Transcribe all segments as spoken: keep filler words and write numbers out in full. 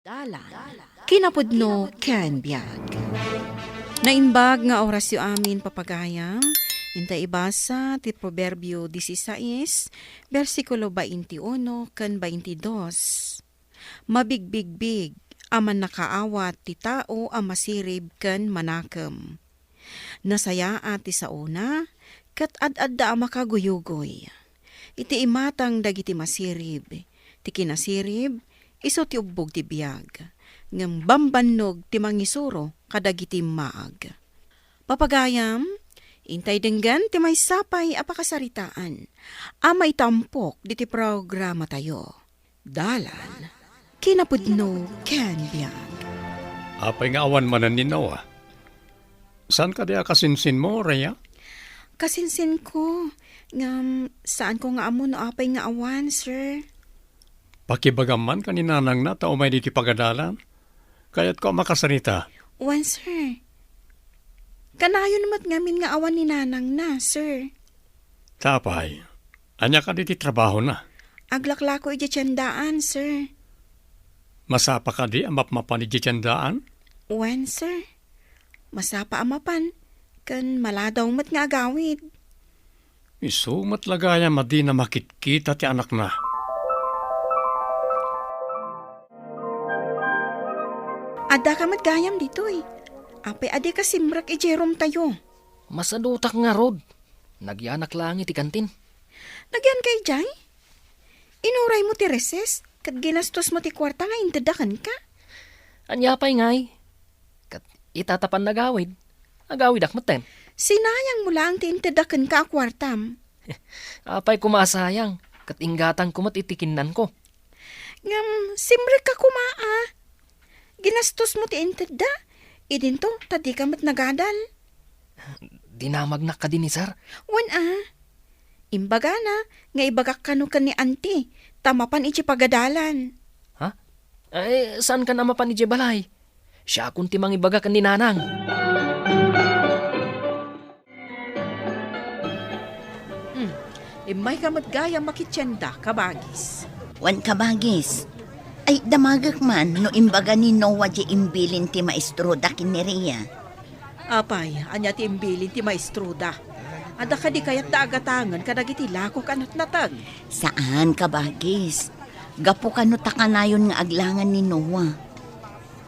Dalan, kinapudno ken biag. Naimbag nga orasyo amin, papagayam. Inta ibasa ti Proverbio disisais, bersikulo baintiuno ken baintidos. Mabigbigbig a mannakaawat ti tao a masirib ken manakem. Nasayaat ti saona, ket ad-adda a makaguyugoy. Iti imatang dagiti masirib, ti kinasirib, isu ti ubbog ti biag, ngem bambannog ti mangisuro kadagiti maag. Papagayam, intay denggen ti maysa pay a pakasaritaan a maitampok diti programatayo. Dalan, kinapudno ken biag. Apay nga awan manen ni Noah? Saan kadi a kasinsinmo, Rhea? Kasinsinko, ngem saanko nga ammo no apay nga awan, sir. Pakibagam man ken ni nanangna ta umay ditoy pagadalan. Kayatko a makasarita. Wen, sir. Kanayon met ngamin nga awan ni nanangna, sir. Ta apay, ania kadi ti trabahona? Aglaklako idiay tiendaan, sir. Masapa kadi a mapmapan idiay tiendaan? Wen, sir. Masapa a mapan, ken maladaw met nga agawid. Isu met la gayam a dina makitkita ti anakna. Addaka met gayam ditoy. Apay a dika simrek idiay roomtayo? Masadutak ngarud. Nagyanak laeng iti kantin. Nagyanka idiay? Inuraymo ti recess, ket ginastosmo ti kuarta nga intedda kenka? Ania pay ngay? Ket ita ta pannagawid, agawidak metten. Sinayangmo laeng ti intedda kenka a kuartam. Apay koma a sayang, ket inggatangko met iti kinnanko. Ngem, simrekka koma a. Ginastosmo ti intedda. Idinto, ta dika met nagadal. Dinamagnak kadi ni Sir? Wen a. Imbagana nga ibagak kano ken ni Auntie, ta mapan idiay pagadalan. Ha? Eh, saankan a mapan idiay balay? Siakon ti mangibaga ken ni Nanang. Hmm. Immayka met gayam makitienda, kabagis. Wen, kabagis. Ay, damagek man no imbaga ni Noah diay imbilin ti maestroda ken ni Rhea. Apay, ania ti imbilin ti maestroda? Adda kadi kayatda a gatangen kadagiti lakok a natnateng? Saan, kabagis. Gapu kano ta kanayon nga aglangan ni Noah.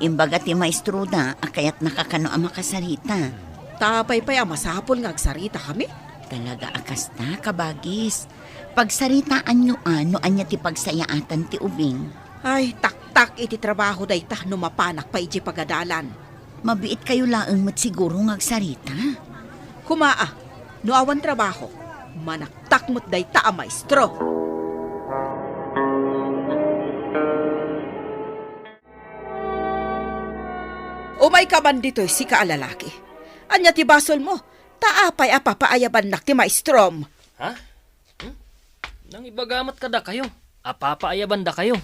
Imbaga ti maestroda a kayatnaka kano a makasarita. Ta apay pay a masapul nga agsaritakami? Talaga a kasta, kabagis. Pagsaritaanyo a no ania ti pagsayaatan ti ubing. Ay, taktak iti trabaho dayta no mapanak pay idiay pagadalan. Mabiitkayo laeng met siguro nga agsarita. Koma a, no awan trabaho, manaktak met dayta a maestro. Umayka man ditoy, sika a lalaki. Ania ti basolmo? Ta apay a papaayabannak ti maestrom? Ha? Hmm? Nangibaga met kadakayo a papaayabandakayo.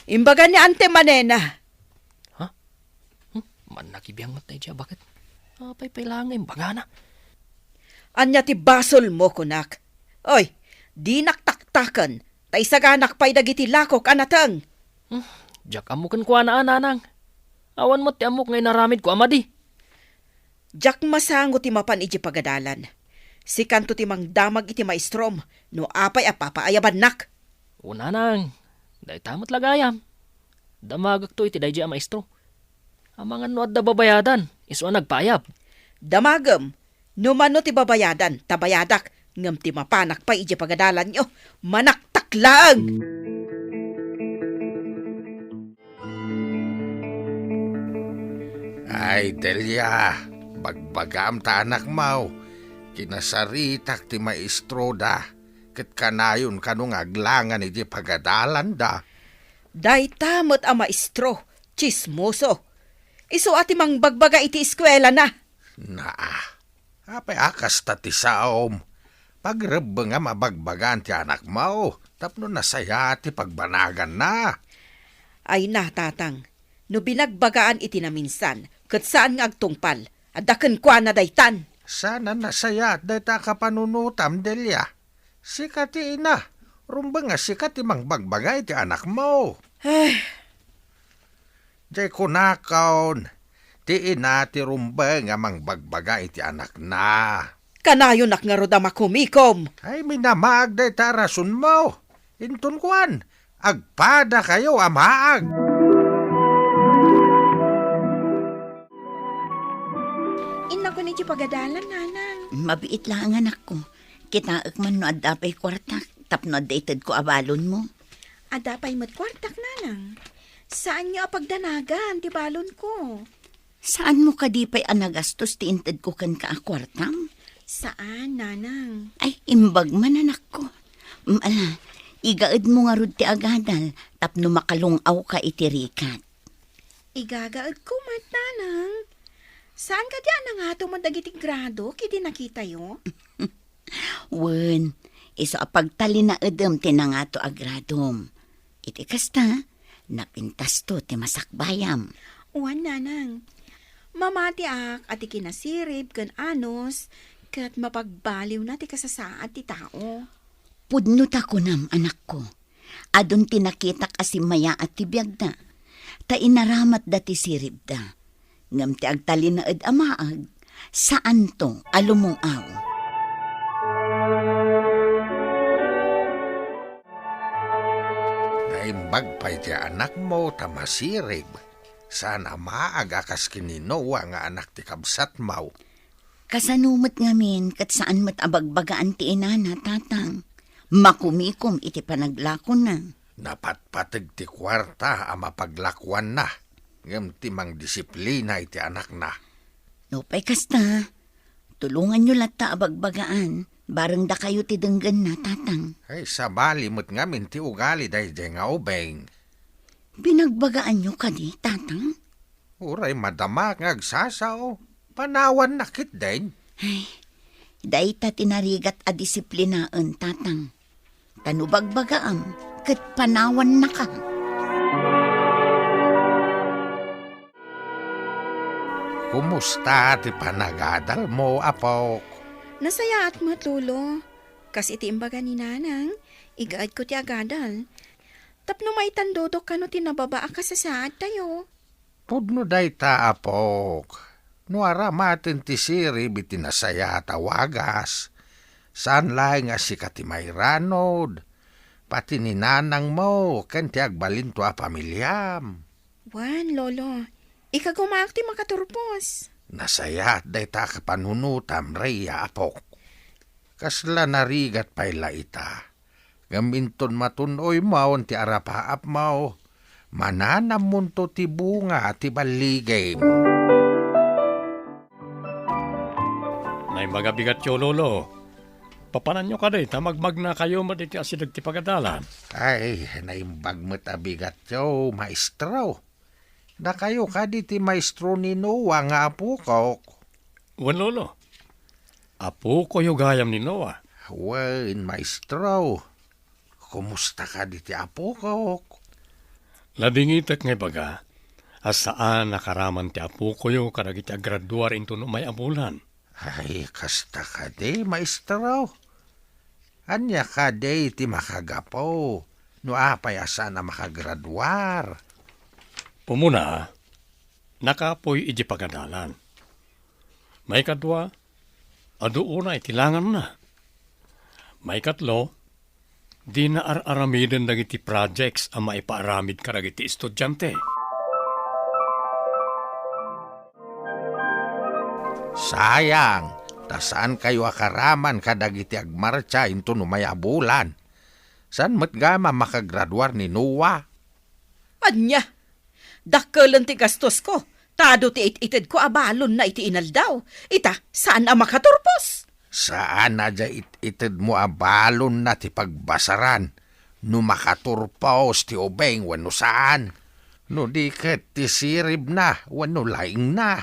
Imbaga ni Auntie Manena. Ha? Hmm? Mannakibiang met daydiay a baket. Apay pay laeng nga imbagana? Ania ti basolmo, kunak? Oy, dinak taktaken, ta isaganak pay dagiti lakok a nateng. Hmm, diak ammo kenkuana a, Nanang. Awan met ti ammok nga inaramidko a madi. Diak masango ti mapan idiay pagadalan. Sikanto ti mangdamag iti maestrom no apay a papaayabannak. O, Nanang, dayta met la gayam. Damagekto iti daydiay a maestro. Amangan no adda babayadan, isu a nagpaayab. Damagem, no mano ti babayadan, ta bayadak, ngem ti mapanak pay idiay pagadalanyo, manaktak laeng. Ay, Delia, bagbagam ta anakmo, kinasaritak ti maestroda, ket kanayon kano nga aglangan idiay pagadalanda. Dayta met a maestro, tsismoso. Isu a ti mangbagbaga iti eskuelana. Naa, apay a kasta ti saom? Pagrebbengam a bagbagaan ti anakmo tapno nasayaat ti pagbanaganna. Ay na, tatang, no binagbagaan iti naminsan, ket saan nga agtungpal, adda kenkuana daytan. Saan a nasayaat dayta a kapanunotam, Delia. Sika ti ina, rumbeng a sika ti mangbagbaga iti anakmo. Ay, Ti kunakon, ti ina ti rumbeng a mangbagbaga iti anakna. Kanayonak ngarud a makumikom. Ay, minamaag dayta a rasonmo. Inton kuan, agpadakayo a maag. Innakon iti pagadalan, nanang. Mabiit laeng, anakko. Kitaek man no adda pay kuartak tapno adda itedko a balonmo. Adda pay met kuartak, nanang. Saanyo a pagdanagan ti balonko. Saanmo kadi pay a nagastos ti intedko kenka a kuartam? Saan, nanang. Ay, imbag man, anakko. Mm, ala, igaedmo ngarud ti agadal tapno makalung-awka iti rikat. Igagaedko met, nanang. Saan kadi a nangato met dagiti grado idi nakitayo? Wen, isu a pagtalinaedem ti nangato a gradom. Iti kasta, napintasto ti masakbayam. Wen, nanang. Mamatiak a ti kinasirib ken anus ket mapagbaliwna ti kasasaad ti tao. Pudno ta kunam, anakko. Adun ti nakitak a simmayaat ti biagda, ta inaramatda ti siribda. Ngem ti agtalinaed a maag, saanto a lumung-aw. Naimbag pay ti anakmo ta masirib. Saan a maag a kas ken ni Noah nga anak ti kabsatmo. Kasano met ngamin ket saan met a bagbagaan ti inana, tatang? Makumikom iti panaglakona. Napatpateg ti kuarta a mapaglakuanna, ngem ti mangdisiplina iti anakna. Nupay kasta, tulonganyo latta a bagbagaan, bareng dakayo ti denggenna, tatang. Ay, sabali met ngamin ti ugali daydiay nga ubing. Binagbagaanyo kadi, tatang? Uray madama nga agsasao, panawanna ketdin. Ay, dayta ti narigat a disiplinaen, tatang. Ta no bagbagaam, ket panawannaka. Kumusta ti panagadalmo, apok? Nasayaat met, Lolo. Kas iti imbaga ni Nanang, igaedko ti agadal. Tapno maitandodok kano ti nababa a kasasaadtayo. Pudno dayta, apok. No aramaten ti sirib iti nasayaat a wagas, saan laeng a sika ti mairanod, pati ni nanangmo ken ti agbalinto a pamiliam. Wen, Lolo, ikagumaak ti makaturpos. Nasayaat dayta a kapanunotam, Rhea, apok. Kasla narigat pay la ita. Ngem inton matun-oymo ti arapaapmo, mananammonto ti bunga ti balligim. Naimbag a bigatyo, Lolo. Papananyo kadi ta magmagnakayo met iti asideg ti pagadalan? Ay, naimbag met a bigatyo, maestro. Dakayo kadi ti maestro ni Noah nga apokok? Wen, Lolo. Apokoyo gayam ni Noah. Wen, maestro. Kumusta kadi ti apokok? Nadingitek nga ibaga a saan a karaman ti apokoyo kadagiti agraduar inton umay a bulan. Ay, kasta kadi, maestro. Ania kadi ti makagapu no apay a saan a makagraduar? Umuna, nakapuy iti pagadalan. Maikadua, adu unay ti langanna. Maikatlo, dina ar-aramiden dagiti projects a maipaaramid kadagiti estudiante. Sayang, ta saankayo a karaman kadagiti agmartsa inton umay a bulan. Saan met gayam a makagraduar ni Noah? Ania? Dakkelen ti gastosko, ta adu ti it-itedko a balonna iti inaldaw. Ita, saan a makaturpos. Saan a diay it-itedmo a balonna ti pagbasaran no makaturpos ti ubing wenno saan? No di ket ti siribna wenno laingna?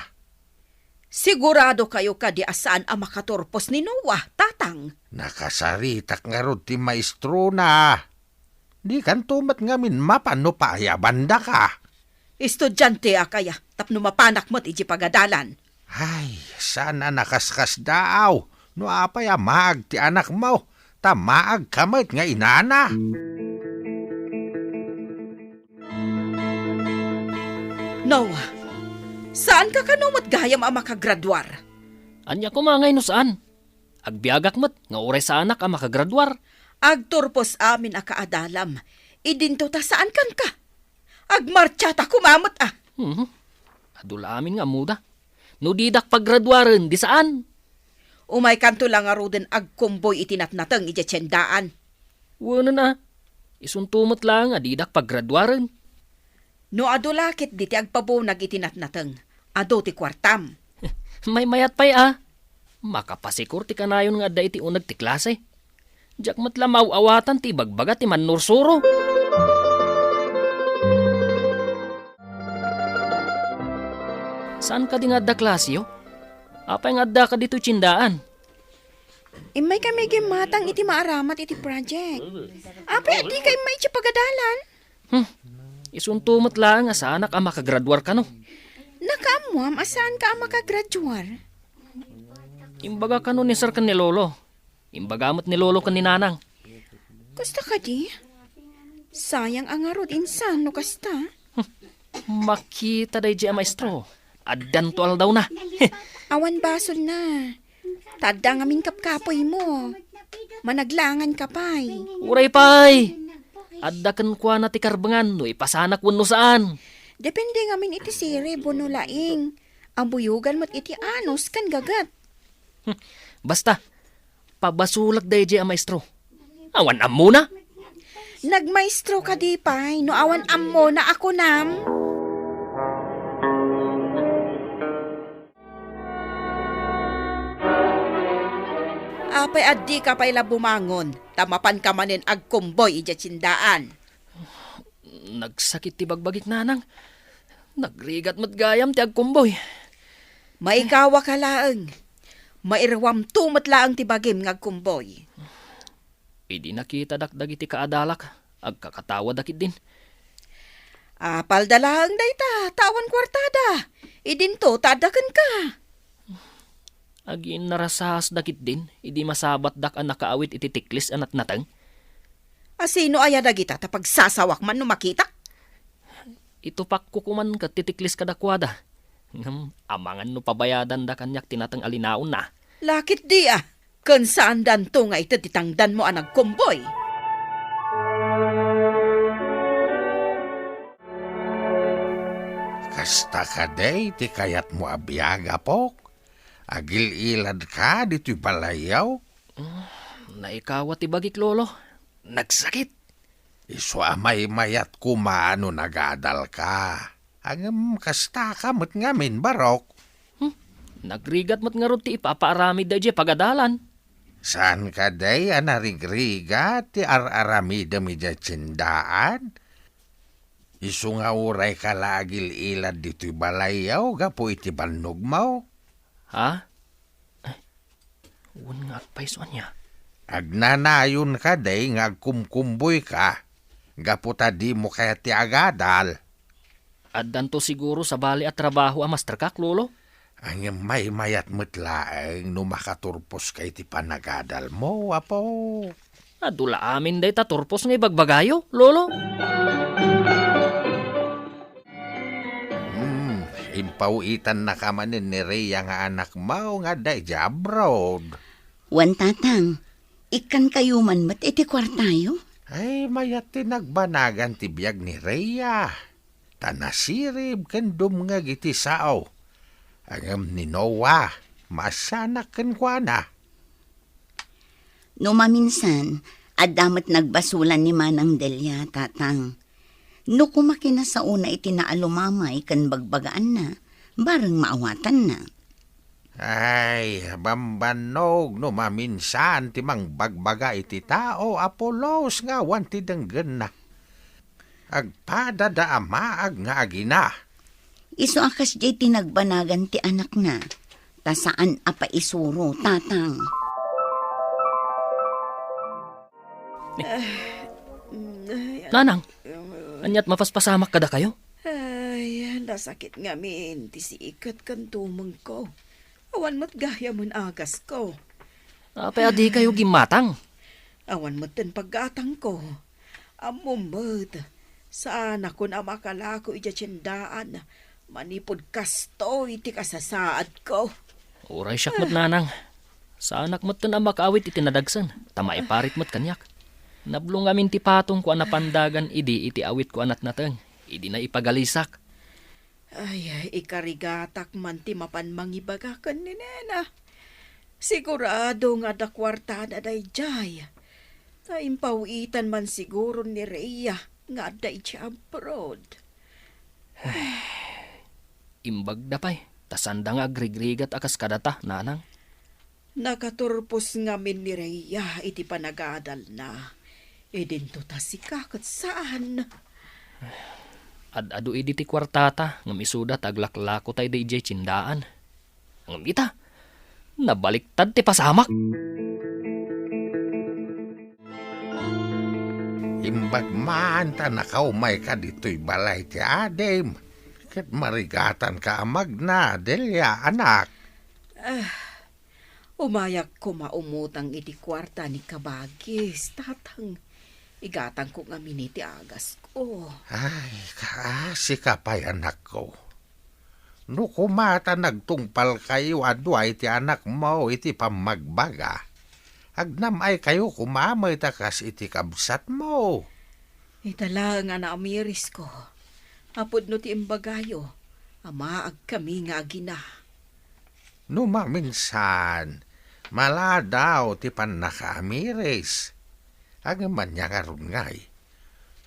Siguradokayo kadi a saan a makaturpos ni Noah, tatang? Nakasaritak ngarud ti maestrona. Dikanto met ngamin mapan no paayabandaka. Estudianteak aya tapno mapanak met iti pagadalan. Ay, saan a nakaskasdaaw no apay a maag ti anakmo, ta maagka met nga inana. Noah, saanka kano met gayam a makagraduar? Ania koma ngay no saan? Agbiagak met nga uray saanak a makagraduar. Agturpos amin a kaadalam. Idinto ta saankan ka. Agmartsa ta koma met a. Mhm. Adu la amin nga ammoda. No didak paggraduaren, di saan. Umaykanto la ngaruden agkumboy iti natnateng idiay tiendaan. Wenen a, isunto met laeng a didak paggraduaren. No adu la ketdi ti agpabunag iti natnateng, adu ti kuartam. Maymayat pay a. Makapasikor ti kanayon nga adda iti uneg ti klase. Diak met la maaw-awatan ti ibagbaga ti mannursuro. Saan kadi nga adda klaseyo? Apay nga addaka ditoy tiendaan? Immaykami gimmatang iti maaramat iti project. Apay a dika immay iti pagadalan? Hmm. Isunto met laeng a saanak a makagraduar kano. Nakaammoam a saanka a makagraduar? Imbaga kano ni Sir ken ni Lolo. Imbaga met ni Lolo ken ni Nanang. Kasta kadi? Sayang a ngarud insan no kasta. Makita daydiay a maestro. Addanto aldawna. Awan basolna. Ta adda ngamin kapkapoymo. Managlangan ka pay. Uray pay. Adda kenkuana ti karbengan no ipasanak wenno saan. Depende ngamin iti sirib wenno laing. Abuyogan met iti anus ken gaget. Basta, pabasolak daydiay a maestro. Awan ammona. Nagmaestro kadi pay no awan ammona a kunam? Apay a dika pay la bumangon, ta mapanka manen agkumboy idiay tiendaan? Nagsakit ti bagbagik, Nanang. Nagrigat met gayam ti agkumboy. Maikawaka laeng. Mairuamto met laeng ti bagim nga agkumboy. Idi nakitadak dagiti kaadalak, agkakatawadak idin. Apalda laeng dayta, ta awan kuartada. Idinto ta adda kenka. Aginnarasaasdak idin, idi masabatdak a nakaawit iti tiklis a natnateng. A sino aya dagita ta pagsasawak man no makitak? Itupakko koman ket ti tiklis kadakuada. Ngem amangan no pabayadanda kaniak ti nateng a linaonna. Lakit di a, ken saandanto nga ited ti tangdanmo a nagkumboy. Kasta kadi ti kayatmo a biag, apok? Agil-iladka ditoy balayyo? Mm, naikawa ti bagik, Lolo. Nagsakit. Isu a maymayat koma no nagadalka. Ngem kastaka met ngamin, barok. Hmm, nagrigat met ngarud ti ipapaaramidda idiay pagadalan. Saan kadi a narigrigat ti ar-aramidem idiay tiendaan? Isu nga urayka la agil-ilad ditoy balayyo gapu iti bannogmo? Ha? Ay, wen nga agpayso ania? Agnanayon kadi nga agkumkumboyka gapu ta dimo kayat ti agadal? Addanto siguro sabali a trabaho a masterkak, Lolo? Ngem maymayat met laeng no makaturposka iti panagadalmo, apo. Adu la amin dayta turpos nga ibagbagayo, Lolo. Hmm, impaw-itannaka manen ni Rhea nga anakmo nga adda idiay abroad. Wen, Tatang, ikkankayo man met iti kuartayo? Ay, mayat ti nagbanagan ti biag ni Rhea. Ta nasirib ken dumngeg iti sao. Ngem ni Noah, maasianak kenkuana. No maminsan, adda met nagbasolan ni Manang Delia, Tatang. No koma kinasaona iti naalumamay ken bagbagaanna, bareng maawatanna. Ay, bambannog no maminsan ti mangbagbaga iti tao a pulos nga awan ti denggenna. Agpadada a maag nga agina. Isu a kasdiay ti nagbanagan ti anakna, ta saan a paisuro, Tatang. Nanang, aniat mapaspasamak kadakayo? Ay, nasakit ngamin ti siiket ken tumengko. Awan met gayamen agasko. Apay a dikayo gimmatang? Awan metten paggatangko. Ammom met, saanakon a makalako idiay tiendaan. Manipud kastoy ti kasasaadko. Uray siak met, nanang. Saanak metten a makaawit iti nadagsen, ta maiparit met kaniak. Nablo ngamin ti patongko a napandagan idi iti awitko a natnateng, idi naipagalisak. Ay, ikarigatak man ti mapan mangibaga ken ni nena. Sigurado nga adda kuartana daydiay. Ta impaw-itan man siguro ni Rhea nga adda idiay abroad. Imbagda pay, ta sanda nga agrigrigat a kas kadata, nanang. Nakaturpos ngamin ni Rhea iti panagadalna. Idinto ta sika ket saan. Ad-adu idi ti kuartata, ngem isuda ta aglaklako tayo idiay tiendaan. Ngem ita, nabaliktad ti pasamak. Imbag man ta nakaumayka ditoy balay ti adim, ket marigatanka a magna, Delia, anak. Ah, umayak koma umutang iti kuarta ni Kabagis, tatang. Igatangko ngamin iti agasko. Ay, kaasi ka pay, anakko. No koma ta nagtungpalkayo a dua iti anakmo iti pammagbaga, agnam-aykayo koma met a kas iti kabsatmo. Ita laeng a naamirisko, a pudno ti imbagayo, a maagkami nga agina. No maminsan, maladaw ti pannakaamiris. Ngem ania ngarud ngay?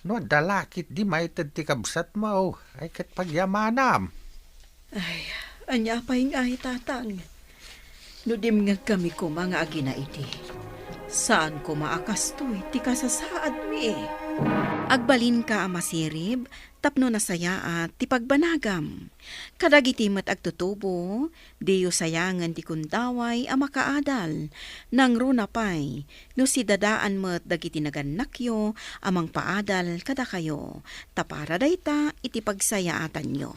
No adda lakit di maited ti kabsatmo, ay ket pagyamanam. Ay, ania pay ngay, tatang? No dimngegkami koma nga agina iti, saan koma a kastoy ti kasasaadmi. Agbalinka a masirib tapno nasayaat ti pagbanagam. Kadagiti met agtutubo, diyo sayangen ti gundaway a makaadal. Nangruna pay, no sidadaan met dagiti nagannakyo a mangpaadal kadakayo, ta para dayta iti pagsayaatanyo.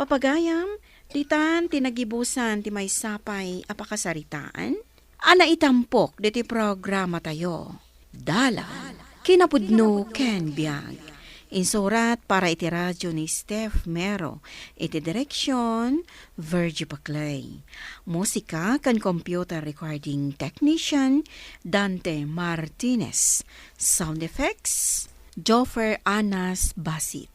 Papagayam, ditan ti nagibusan ti maysa pay a pakasaritaan a naitampok ditoy programatayo. Dalan, kinapudno ken biag. Insurat para iti radyo ni Steph Mero, iti direksyon, Virgie Paclay. Musika ken computer recording technician, Dante Martinez. Sound effects, Joffer Anas Basit.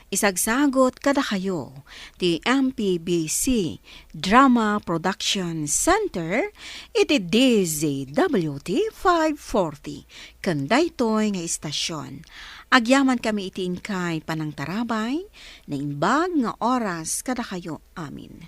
Isagsagot kadakayo ti M P B C Drama Production Center iti D Z W T five forty ken daytoy nga istasyon. Agyamankami iti inkay panangtarabay, naimbag nga oras kadakayo amin.